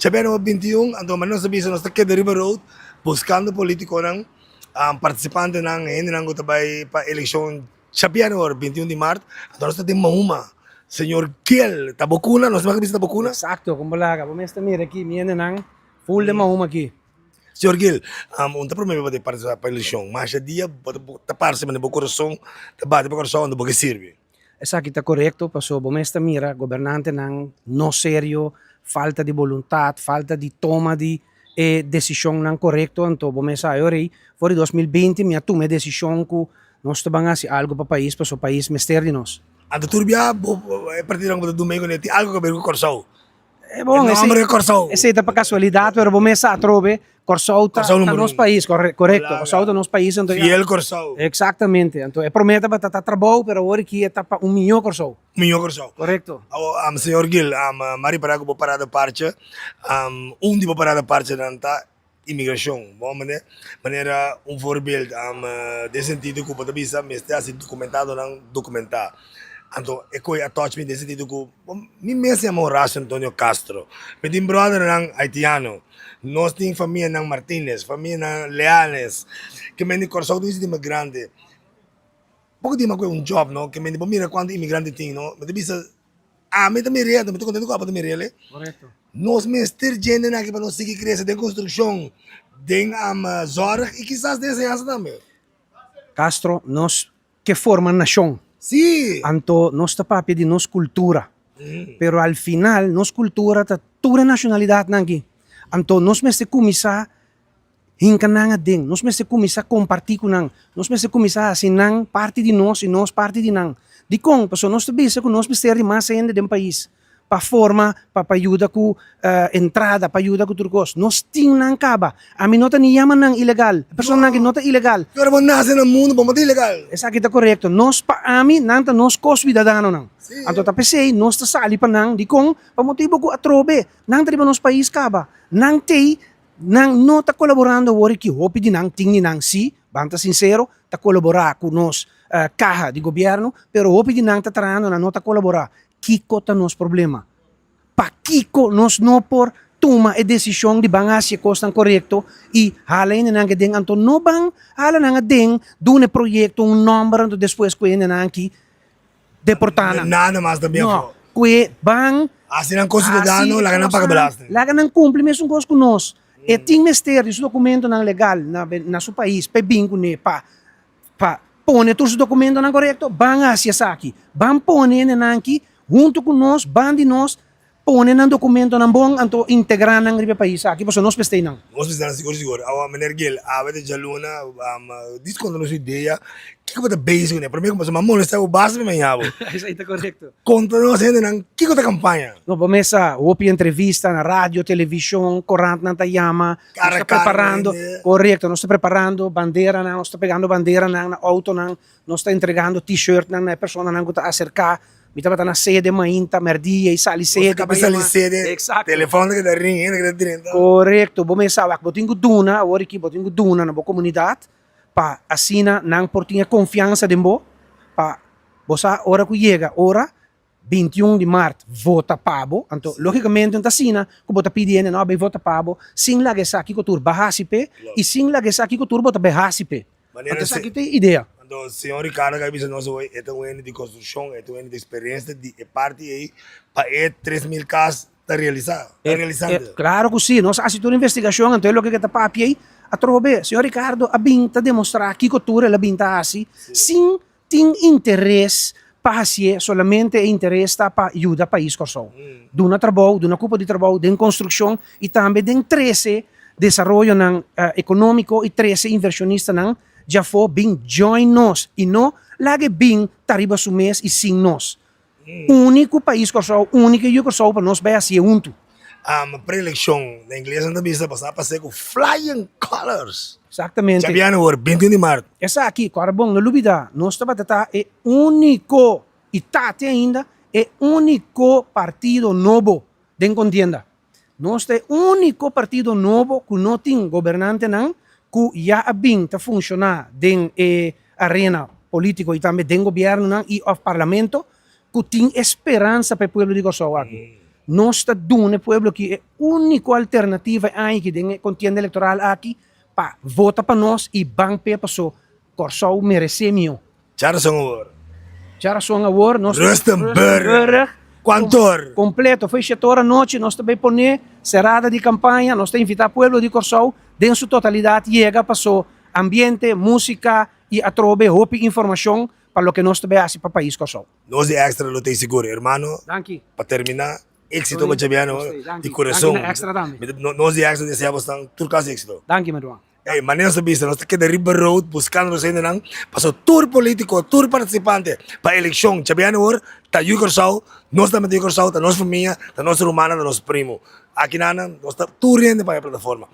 Djabièrnè 21, anto manera nos ta bisa nos ta keda riba road buskando politikonan, partisipantenan, hendenan ku ta bai pa elekshon djabièrnè ora 21 di mart, anto nos ta den Mahuma. Señor Gil, ta bo kuna? Nos ta bisa ta bo kuna? Eksakto, kon bo laga. Bo mes ta mira aki mi hendenan full den Mahuma aki. Señor Gil, un ta promé bo ta partisipá pa elekshon. Masha dia bo ta parse manera bo kurason ta bati pa Kòrsou anto bo ke sirbi. Esaki ta korekto paso bo mes ta mira gobernantenan no serio, falta di boluntat, falta di toma di e desishonnan korekto anto bo mes sa e ora ei for di 2020 mi a tuma e desishon ku nos ta ban hasi algu pa pais paso pais mester di nos. Anto tur bia bo e partidonan ku bo ta duna mei kuné tin algu ku a ber ku Kòrsou. E bon, E nomber di Kòrsou. Esei ta pa kasualidat, pero bo mes sa atrobe, Kòrsou ta, Kòrsou ta number nos un. pais, kore- korekto. Laga. Kòrsou ta nos pais, anto ya. Fiel Kòrsou. Eksaktamente. Anto e promé tabata ta trabou, pero awor aki e ta pa un mihó Kòrsou. Mihó Kòrsou. Korekto. Awor, am, señor Gil, am, m'a ripará ku bo parada parche, am, un di bo parada parchenan ta Imigrashon, bo mane manera un voorbeeld den sentido ku bo ta bisa mester hasi dokumentadonan dokumentá. Anto e koe a touch mi den sentido ku mi mes yama Horacio Antonio Castro, mi tin bròdernan haitiano, nos tin famianan Martinez, famianan Leales, ke men di Kòrsou ta un sistema grandi. Poko di mi a kohe un job no, ke men di bo mira kuantu imigrante tin no, mi ta bisa. Ami ta mir'é, anto mi ta kontento ku abo ta mir'é le. Nos mester djende aki pa nos sigui krese den konstrukshon, den zòrg i kisas den enseñansa tambe. Castro, nos ke forma nashon. Sí! Anto nos ta papia di nos kultura. Pero al final nos kultura ta tur e nashonalidatnan aki. Anto nos mester kuminsá Hinka nan aden. Nos mester kuminsá kompartí ku nan. Nos mester kuminsá hasi nan parti di nos i nos parti di nan. Dikon? Pasobra nos ta bisa ku nos mester di mas hende den pais pa forma, pa pa yuda ku entrada, pa yuda ku tur kos. Nos tin nan kaba. Ami no ta ni yama nan ilegal. E personanan aki no ta ilegal. Ki ora bo nase na mundu bo no ta ilegal. Esaki ta korekto. Nos pa ami nan ta nos ko-suidadanonan. Anto ta p'esei nos ta sali pa nan. Dikon? Pa motibu ku atrobe nan ta riba nos pais kaba. Nan t'ei Nan no ta kolaborando awor ki hopi di nan tin di nan si, ban ta sinsero, ta kolaborá ku nos kaha di gobièrnu, pero hopi di nan ta trahando nan no ta kolaborá. Kiko ta nos problema? Pakiko nos no por tuma e desishon di ban hasi e kosnan korekto i hala hendenan aden? Anto no ban hala nan aden, duna e proyekto un nòmber anto despues ku e hendenan aki deportá nan. Nada mas ta bien No, ku e ban Hasi nan kos siudadano, laga nan paga belasting. Laga nan kumpli mesun kos ku nos. E tin mester di su dokumentonan legal na na su pais pa e bin kuné pa pa pone tur su dokumentonan korekto, ban hasi esaki. Ban pone hendenan aki huntu ku nos, ban di nos, Pone nan documentonan bon anto integra nan riba e pais aki pasobra nos mester nan. Nos mester nan sigur sigur. Awa meneer Gil, awe ta djaluna, dis konta nos idea, kiko bo ta bezig kuné? Prome ku pasobra mi a molestia bo basta mi maña bo. Esei ta korekto. Konta nos hendenan kiko ta kampaña. No, bo mes sa hopi entrevista na radio, televishon, korantnan ta yama, nos ta preparando, korekto, nos ta preparando banderanan, nos ta pegando banderanan na outonan, nos ta entregando t-shirtnan na e personanan ku ta aserká. Mi tabata na sede mainta, merdia y sali sede. Bo ta sali sede, telefon ta keda ring, hende ta keda drenta. Korekto, bo mester sa wak, bo tin ku duna awor aki, bo tin ku duna na bo komunidat pa asina nan por tin e konfiansa den bo, pa bo sa ora ku yega ora 21 di mart vota pa bo, anto logikamente no ta asina ku bo ta pidi hende no a bai vota pa bo sin laga esaki ku tur ba hasi p'e y sin laga esaki ku tur bo ta bai hasi p'e. Anto esaki ta e idea. Anto señor Ricardo a bisa nos hoy e ta un hende di construccion, e ta un hende di experiencia di e parti ey pa e 3000 cas ta realisa, ta realisando. Claro cu si, nos a haci tur investigacion anto e loke ke ta papia ey atrobe. Señor Ricardo a bin ta demostra kico tur el a bin ta haci sin Tin interes pa hasié, solamente e interes ta pa yuda pais Kòrsou. Duna trabou, duna kupo di trabou den konstrukshon i tambe den trese desaroyonan ekonómiko i trese invershonistanan djafó bin join nos i no laga e bin ta riba su mes i sin nos. Uni ku pais Kòrsou, uni ku e yu Kòrsou pa nos bai hasié huntu. Pre-elekshon, na ingles nan ta bisa pasá pasé ku flying colors. Exactamente. Djabièrnè awor, 21 di mart. Esaki, kòrda bon, no lubidá, nos tabata ta e úniko, i ta te ainda, e úniko partido nobo den kontienda. Nos ta e úniko partido nobo ku no tin gobernantenan ku ya a bin ta funshoná den e arena polítiko i tambe den gobièrnunan i òf parlamento ku tin e speransa pa e pueblo di Kòrsou aki. Nos ta duna e pueblo aki e úniko alternativa e aña aki den e kontienda elektoral aki pa vota pa nos i ban p'e paso Kòrsou meresé mihó. Djarason awor. Djarason awor nos ta Rustenburg. Kuantor? Kompleto. Fo'i shete ora anochi nos ta bai pone serada di kampaña. Nos ta invitá pueblo di Kòrsou den su totalidat yega paso ambiente, músika i atrobe hopi informashon pa loke nos ta bai hasi pa pais Kòrsou. Nos di Extra lo ta ei sigur, hermano. Danki. Pa terminá, éxito pa Djabiano di kurason. Danki na Extra tambe. Nos di Extra desea bosnan tur klas éxito. Danki, mi ruman. Ey, manera nos ta bisa, nos ta keda riba road buskando nos hendenan, pasobra tur politico, tur participante pa eleccion djabiano awor ta yu Kòrsou, nos tambe ta yu Kòrsou, ta nos famia, ta nos rumannan, ta nos primo. Aki nan nos ta tur hende pa e plataforma.